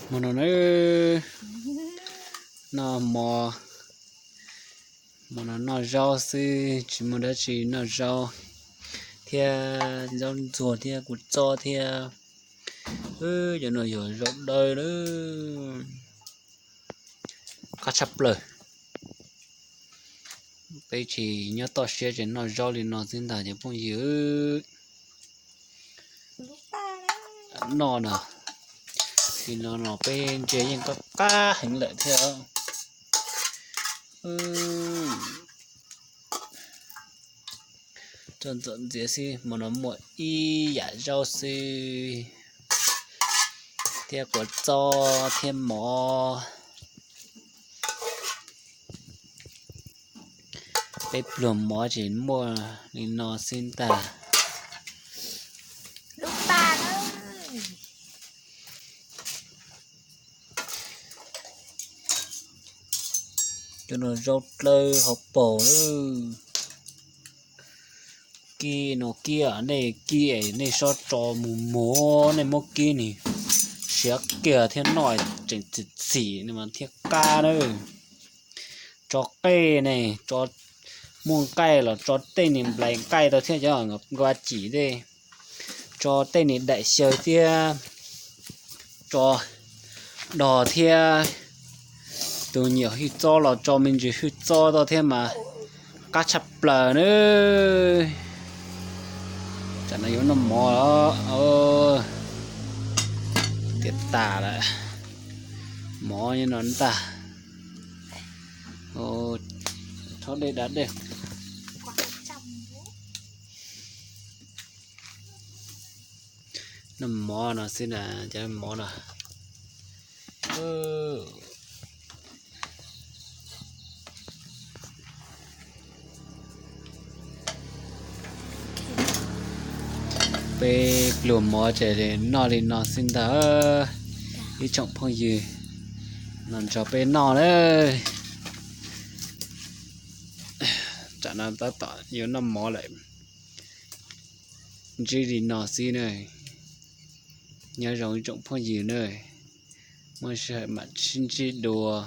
Hmo no na, noj hmo, hmo no noj zaub xwb tsis muaj dab tsi, noj zaub thiab zaub ntxuag thiab kua txob thiab. Cov no yog zaub dawb lawm, qab tshaj plaws. Peb tsis nyob toj siab ces noj zaub li no xwb ntag cov phooj ywg. Noj na, li no no peb ntse yeej qab qab heev lawm thiab. Txom ntxom ntxiav xwb, hmo no muaj ib yam zaub xwb thiab kua txob thiab mov. Peb pluag mov ces muaj li no xwb ntag. Cov no zaub dlawb hauv paus. Kib no kib, nej kib nej sob tso mus muag, nej muab kib nws siav kiag thiab noj tseem txim txim thiab qab na. Tso qej ne, tso, muaj nqaij los tso tej niag nplais nqaij tau thiab cov nkaus cim tej, tso tej niag daim xyaw thiab, tso dog thiab. Tus nyiam hwj txob los tso me ntsis hwj txob tau thiab mas qab tshaj plaws na. Tsam no yuav noj mov, tiav tas lawm, mov nyob no ntag. Rhaub dej da dej. Noj mov no xwb na, cov mov no. Peb pluag mov ces noj li no xwb ntag. Ib tsoom phooj ywg los nrog peb noj na. Tsam no tab tom yuav noj mov lawm, ntsib li no xwb na. Nyob zoo ib tsoom phooj ywg na, muaj sij hawm mam sib ntsib dua.